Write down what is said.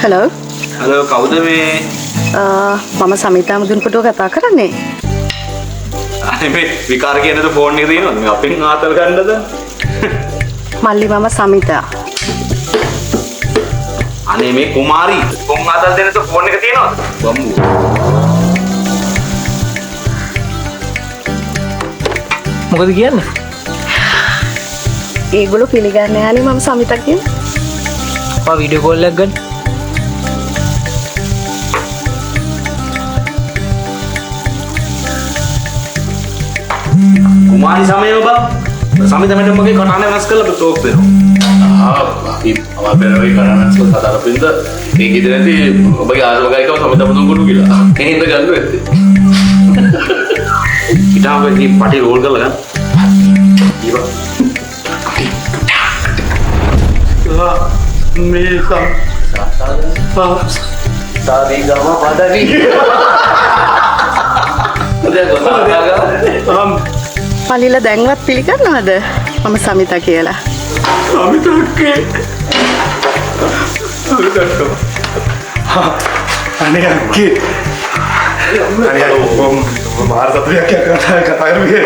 Hello. Hello, කවුද මේ? මම සමිතා මුදුන්පොටුව කතා කරන්නේ. අනේ මේ විකාර කියන්නද ෆෝන් එක තියෙනවද? මේ අපෙන් ආතල් ගන්නද? මල්ලි මම සමිතා. අනේ මේ කුමාරි කොන් ආතල් දෙන්නද ෆෝන් එක තියෙනවද? බම්බු. මොකද කියන්නේ? ඒගොල්ලෝ පිළිගන්නේ නෑනේ මම සමිතා කියලා. ඔයා වීඩියෝ කෝල් එකක් ගන්න. කුමාරි සමයම බං. සමිතා මැඩම් මගේ කටහඬ වෙනස් කරලා ටෝක් දෙනවා. අපි අමාපෙරවයි කටහඬ වෙනස් කතා කරපින්ද ඒක ඉතින් නැති ඔබගේ ආසම ගායිකාව සමිතා මුදුන්කොටු කියලා. ඒ හින්දා ගන්න ඇත්තේ. ඉතාලම ඉතින් පටි රෝල් කරලා ගන්න. ඊවා. මේ සම් සාරි ගම පදවි. මල්ලිලා දැන්වත් පිළිගන්නවද මම සමිතා කියලා? සමිතක්කේ. සමිතක්කෝ. අනේ අක්කේ. අනේ මම මාර සතුටක් කතා කතා කරුවේ.